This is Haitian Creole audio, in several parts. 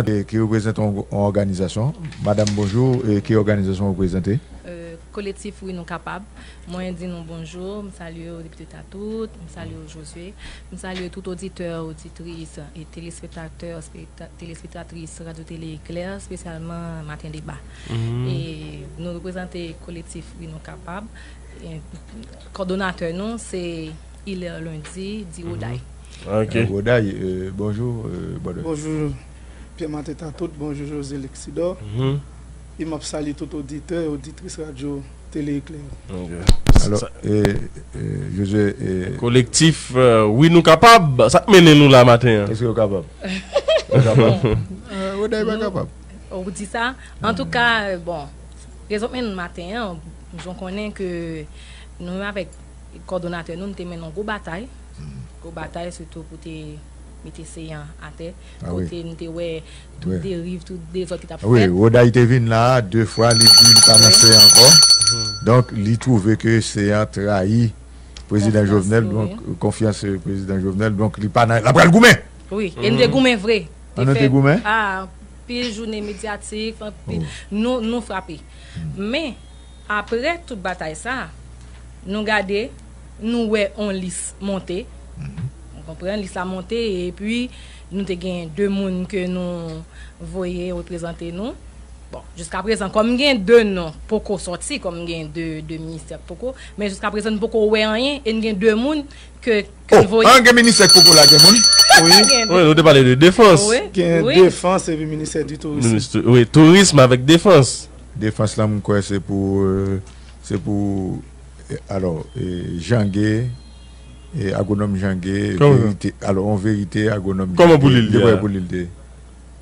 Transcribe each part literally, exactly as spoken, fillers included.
ki reprezante yon, yon òganizasyon. Madanm, bonjou. E ki òganizasyon w reprezante? Euh, Kolektif Wi Nou Kapab. Mwen di nou bonjou. M salye w, Depite Tatout. M salye w, Josué. M salye tout oditè, oditris e telespektatè, speta-, telespektatris Radyo Tele Eklè, espesyalman Maten Deba. E nou reprezante Kolektif Wi Nou Kapab. E kòdonatè nou, se Hilaire Lundi, di Woday. Ok. Euh, Woday, euh, bonjou, euh, brother. Bonjou, Pierre Martin Tatout, bonjou, José Lexidor. E m ap salye tout oditè e oditris Radyo Tele Eklè. Ok. Alò, e, e, José, e, Kolektif, euh, Wi Nou Kapab, sa k mennen nou la maten an? Èske yo kapab? Yo kapab? Euh, Woday pa kapab. Ou di sa? Antouka, bon, rezon k mennen nou maten an, jan w konnen ke nou menm avèk kòdonatè nou, nou te mennen yon gwo batay. Gwo batay, sitou pou te mete Seyan atè. Kote nou te wè tout deriv, tout dezòd ki t ap fèt. Wi, Woday te vin la, de fwa, li di li pa nan Seyan ankò. Donk, li twouve ke Seyan trayi Prezidan Jovenel, donk, konfyans, euh, Prezidan Jovenel, donk, li pa nan, l ap pral goumen. Wi, e nou te goumen vre. An, nou te goumen? Ah, anpil jounen medyatik, anpil, nou, nou frape. Men, apre tout batay sa, nou gade, nou wè on lis monte. Ou konprann, lis la monte, epi nou te gen de moun ke nou voye reprezante nou. Bon, jiskaprezan, kòm gen de non poko sòti, kòm gen de, de ministè poko, men jiskaprezan nou poko wè anyen, e n gen de moun ke, ke n voye. Oh, an gen ministè k poko la, gen moun? Wi. Wi, nou te pale de defans. Wi, gen defans epi ministè di tourism. Wi, tourism avèk defans. Defans lan, m kwè se pou, euh, se pou, eh, alò, eh, Jange, eh, agwonòm Jange, verite, alò, on verite agwonòm Jange. Kòman pou li l te a? Pou li l te.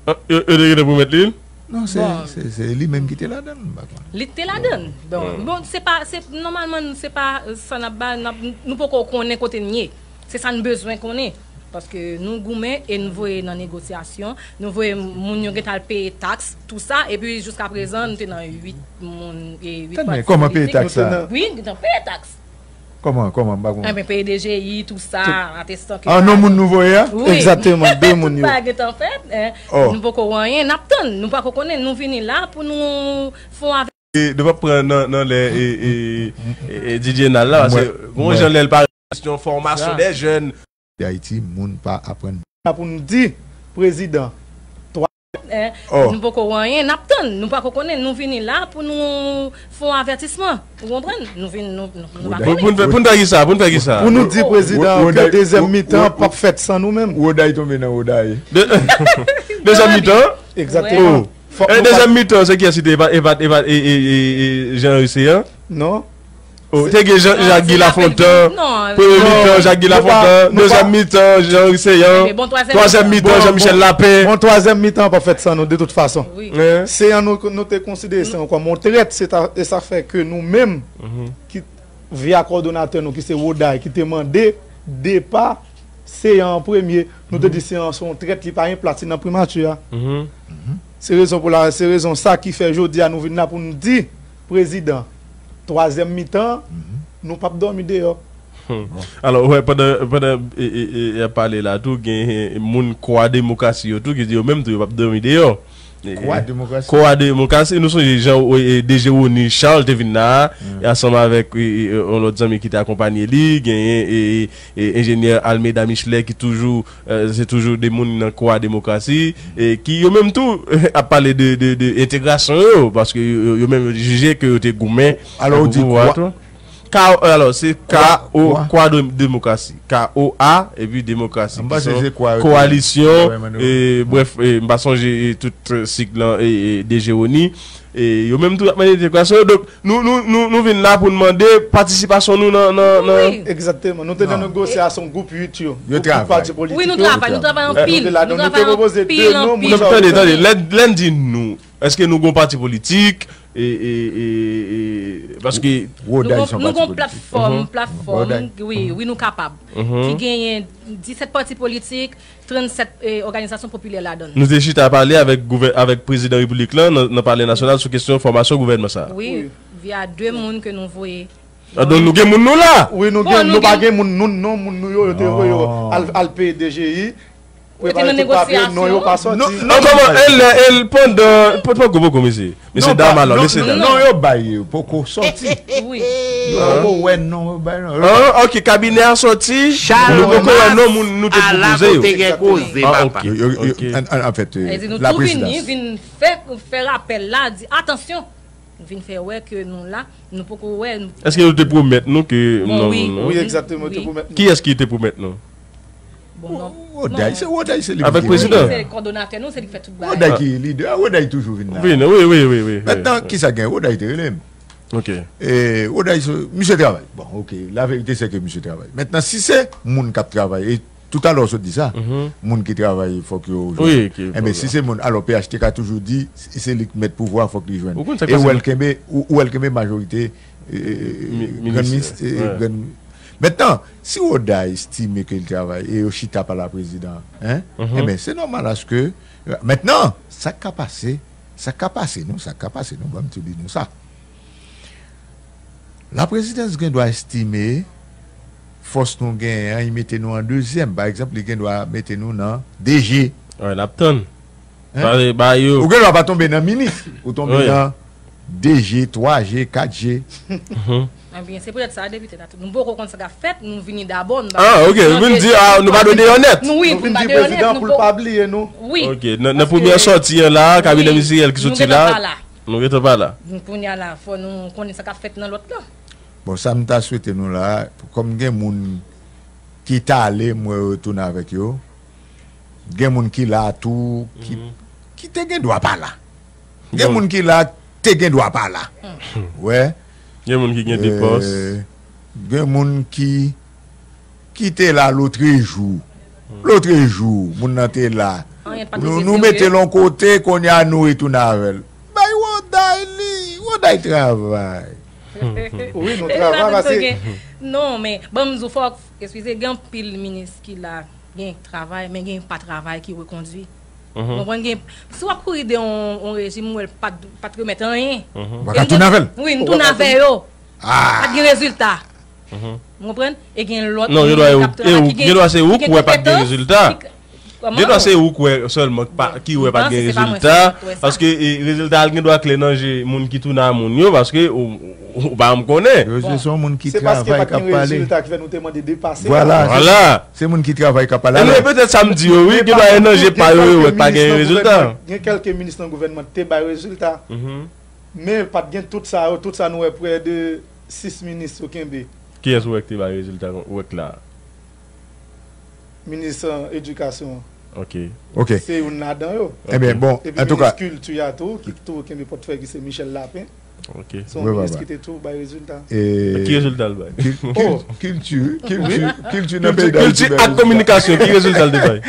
Ah, yo, yo te gentan pwomèt li l? Non, se, se, se li menm ki te ladan l, m pa konn. Li te ladan l. Bon, bon, se pa, se, nòmalman, se pa, euh, sa n ap ba, n ap, nou poko konnen kote n ye. Se sa n bezwen konnen. Paske nou goumen e n voye nan negosyasyon, nou voye moun yo gentan al peye taks, tou sa, epi jiskaprezan, nou te nan uit moun, e uit pati politik. Kòman peye taks sa? Wi, nou gentan peye taks. Kòman, kòman, m pa konprann. Enben, peye D G I, tou sa, atestan ke... Ah, non, moun nou voye a? Wi. Egzakteman, de moun yo. Tout bagay gentan fèt, nou poko wè anyen, n ap tann, nou pako konnen, nou vini la pou nou fè yon... E, nou p ap pran nan, nan lè, e, e, e, e, D J Nal la, paske gon jan lè l pa kesyon fòmasyon dè jèn. Ayiti, moun pa aprann. La pou n di, prezidan, twa... Nou poko wè anyen, n ap tann, nou pako konnen, nou vini la pou nou fè yon avètisman, ou konprann? Nou vin, nou, nou, nou pa konnen. Pou, pou n fè, pou n fè kisa, pou n fè kisa? Pou nou di prezidan ke dezyèm mitan p ap fèt san nou menm. Woday tonbe nan Woday. De-, dezyèm mitan? Egzakteman. E dezyèm mitan, se kiyès ki te? E pa, e pa, e pa, e, e, e, e, Jean Ricéan? Non. Oh, te gen Jean, Jacques Guy Lafontant. Premye mitan, Jacques Guy Lafontant. Dezyèm mitan, Jean Ricéan. Twazyèm mitan, Jean-Michel Lapin. Bon, twazyèm mitan pa fèt san nou, de tout fason. Seyan nou, nou te konsidere Seyan kòm yon trèt, se ta, e sa fè ke nou menm, ki, via kòdonatè nou, ki se Woday, ki te mande depa Seyan an premye, nou te di Seyan an se yon trèt, li pa gen plas li nan primati a. Se rezon pou la, se rezon sa ki fè jodi a nou vin la pou n di prezidan, twazyèm mitan, nou p ap dòmi deyò. Alò, wè, pandan, pandan, e, e, e, y ap pale la tou, gen moun Kwa Demokrasi yo tou ki di yo menm tou yo p ap dòmi deyò. E, Kwa Demokrasi. Kwa Demokrasi, nou sonje jan, e, e, D J Rony Charles te vin la, e, ansanm avèk, e, e, e, yon lòt zanmi ki te akonpanye li, genyen, e, e, e, enjenyè Almeida Michelet ki toujou, e, se toujou de moun nan Kwa Demokrasi, e, ki yo menm tou ap pale de, de, de entegrasyon yo, paske yo, yo, yo menm yo jije ke yo te goumen pou pouvwa a tou. K O, alò, se K O, Kwa Demokrasi. K O A, epi Demokrasi, ki se yon kowalisyon, e, brèf, e, m pa sonje, e, tout, e, sig lan, e, e, D J Rony. E, yo menm tou ap mande entegrasyon yo. Donk, nou, nou, nou, nou vin la pou n mande patisipasyon nou nan, nan, nan... Egzakteman. Nou te nan negosyasyon gwoup uit yo. Yo travay. Pati politik yo. Wi, nou travay, nou travay anpil. Nou te la, nou te pwopoze de non, moun sa yo. Tande, tande, lè, lè n di nou, èske nou gon pati politik? E, e, e, e, paske nou gon, nou gon platfòm, platfòm, wi, Wi Nou Kapab, ki genyen disèt pati politik, trannsèt, e, òganizasyon popilè ladan l. Nou te chita pale avèk gouvè-, avèk prezidan repiblik lan nan, nan Palè Nasyonal sou kesyon fòmasyon gouvènman sa a. Wi, via de moun ke nou voye. Ah, donk nou gen moun nou la. Wi, nou gen, nou pa gen moun nou, non, moun nou yo, yo te voye yo al, al peye D G I. Rete nan negosyasyon. Non, non, non, non, kòman, el, el, pandan, poko, poko, mesye. Mesye dam, alò, mesye dam. Non, yo bay, yo poko sòti. Wi. Yo poko wè non, yo bay non. Ah, ok, kabinè a sòti, nou poko wè non moun nou te pwopoze yo. Ah, ok. Yo, yo, yo, an, an, an fèt, euh, la prezidans. Vin fè, fè rapèl la, di, atansyon, nou vin fè wè ke nou la, nou poko wè. Èske yo te pwomèt nou ke... Bon, wi, wi, egzakteman, yo te pwomèt nou. Kiyès ki te pwomèt nou? Bon, non. Woday, se Woday, se li ki... Avèk prezidan. Se kòdonatè nou, se li ki fè tout bagay. Woday ki lidè a, Woday toujou vin la. Vin, wi, wi, wi, wi. Mentnan, kisa gen? Woday te rele m. Ok. E, Woday, se, misye travay. Bon, ok, la verite se ke misye travay. Mentnan, si se moun k ap travay, e toutalè w sot di sa, moun ki travay, fòk yo jwenn. Wi, ki... Enben, si se moun, alò, P H T K toujou di, si se li k mèt pouvwa, fòk li jwenn. Ou konn sa k pase? E ou wè l kenbe, ou, ou wè l kenbe majorite, e, e, e, grann minis-, e, grann... Mentnan, si Woday estime ke l travay, e yo chita pale a prezidan, en? Enben, se nòmal aske, mentnan, sa k ka pase, sa k ka pase nou, sa k ka pase nou, ban m tou di nou sa. Laprezidans gen dwa estime fòs nou genyen an, li mete nou an dezyèm. Pa egzanp, li gen dwa mete nou nan D G. Wi, n ap tann. Ba, ba yo. Ou gen dwa pa tonbe nan minis, ou tonbe nan D G, twa G, kat G. Ebyen, se poutèt sa, depite, nou poko konn sa k ap fèt, nou vini dabò, nou pa... Ah, ok, nou vin di, ah, nou pa dwe deyò nèt. Nou, wi, nou vin di prezidan pou l pa bliye nou. Wi. Ok, nan, nan premyè sòti an la, kabinè ministeryèl ki soti la. Nou gentan pa la. Kounye a la, fò nou konnen sa k ap fèt nan lòt lan. Bon, sa m ta swete nou la, kòm gen moun ki t ale, m wè yo retounen avèk yo. Gen moun ki la tou, ki, ki te gen dwa pa la. Gen moun ki la, te gen dwa pa la. Wè. Gen moun ki gen de pòs. Euh, gen moun ki ki te la lotrejou. Lotrejou, moun nan te la. Nou, nou mete l yon kote, kounye a nou retounen avè l. Bay Woday li, Woday travay. Wi, nou travay, paske... Non, men, ban m di w, fòk, eskize, gen anpil minis ki la, gen travay, men gen pa travay ki rekondui. Ou konprann, gen, si w ap kouri de yon, yon rejim, ou wè l pa t, pa t remèt anyen. Ou pa ka tounen avè l. Wi, nou tounen avè yo. Pa t gen rezilta. Ou konprann? E gen lòt moun k ap travay ki gen, ki gen konpetans. Non, gen dwa se ou k wè pa t gen rezilta. Gen dwa se ou k wè sèlman ki wè pa t gen rezilta. Paske, e, rezilta a gen dwa klè nan je moun ki tounen a moun yo, paske ou, ou, ou pa janm konnen. Yo se yon moun ki travay k ap pale. Se paske pa t gen rezilta ki fè nou te mande depase. Vwala, se, se moun ki travay k ap pale. Ebyen, petèt sa m di yo, wi, gen dwa e nan je pa yo, yo wè pa gen rezilta. Gen kèlke minis nan gouvènman te bay rezilta. Men pa t gen tout sa yo, tout sa nou wè prè de sis minis yo kenbe. Kiyès ou wè ki te bay rezilta ou wè k la a? Minis, euh, edikasyon an. Ok. Ok. Se youn ladan yo. Ebyen, bon, antouka. Epi minis kilti a tou, ki tou kenbe pòtfèy ki se Michel Lapin. Ok. Se yon minis ki te tou bay rezilta. Ki rezilta l bay? Kilti, kilti, kilti nan peyi Dayiti bay rezilta. Kilti ak kominikasyon, ki rezilta l te bay?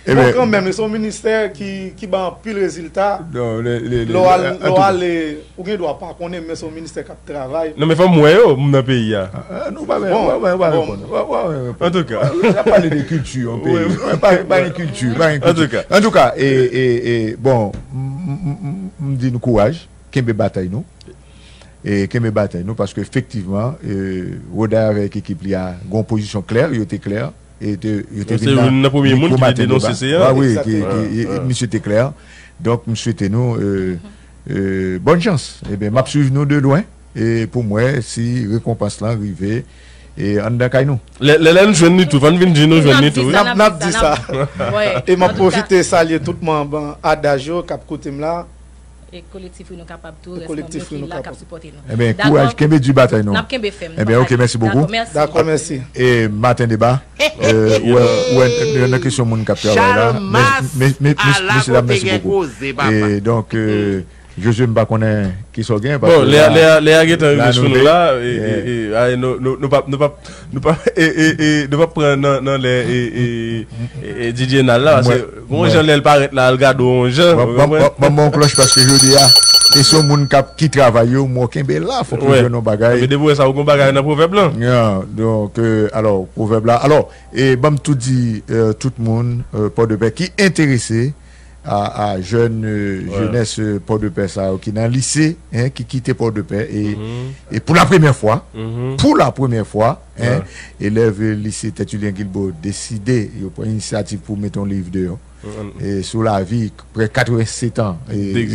Bon, kanmenm, se yon ministè ki, ki bay anpil rezilta. Lè w al, lè w al, ou gen dwa pa konnen, men se yon ministè k ap travay. Non, men fò m wè yo, m nan peyi a. Ah, nou pa, bon, w pa reponn. Antouka. Y ap pale de kilti yon peyi. Pa, pa gen kilti, pa gen kilti. Antouka. Antouka, e, e, e, bon, m, m, m, m di nou kouraj, kenbe batay nou. E kenbe batay nou, paske efektivman, e, Woday avèk ekip li a gen yon pozisyon klè, yo te klè. E te, yo te vin nan mikwo Maten Deba. Wi, ki, ki, e, e, misye te klè. Donk, m swete nou, euh, euh, bòn chans. Ebyen, m ap swiv nou de lwen. E pou m wè si rekonpans lan rive, e, anndan kay nou. Lè, lè, lè n jwenn li tou, fò n vin di nou jwenn li tou, wi. N ap, n ap di sa. E m ap pwofite salye tout manm Adaj yo k ap koute m la. E kolektif Wi Nou Kapab tou, responsab yo ki la, k ap sipòte nou. Ebyen, kouraj, kenbe di batay nou. N ap kenbe fèm. Ebyen, ok, mèsi bokou. Dakò, mèsi. E Maten Deba, euh, ou wè, ou wè, nan kesyon moun k ap travay la, men, men, men, men, mesye dam, mèsi bokou. E donk, euh, Josué, m pa konnen kisa w gen, paske lè a, lè a, lè a gentan rive sou nou la, e, e, e, nou, nou, nou p ap, nou p ap, nou p ap, e, e, e, nou p ap pran nan, nan lè, e, e, e, e, D J Nal la, paske gon jan lè l parèt la, al gade w yon jan, ou konprann? Ban m yon klòch, paske jodi a, e se yon moun k ap, ki travay yo, mwen kenbe la, fòk yo jwenn yon bagay. Men depi w wè sa, ou gon bagay nan pwovèb lan. Donk, euh, alò, pwovèb la, alò, e ban m tou di, euh, tout moun, euh, Pòdepè ki enterese, a, a jèn, euh, jenès, euh, Pòdepè sa yo ki nan lise, en, ki kite Pòdepè e, e pou la premyè fwa, pou la premyè fwa, en, elèv lise Tertullien Guilbaud deside, yo pran inisyativ pou mete yon liv deyò. E sou lavi prè katrevennsèt an e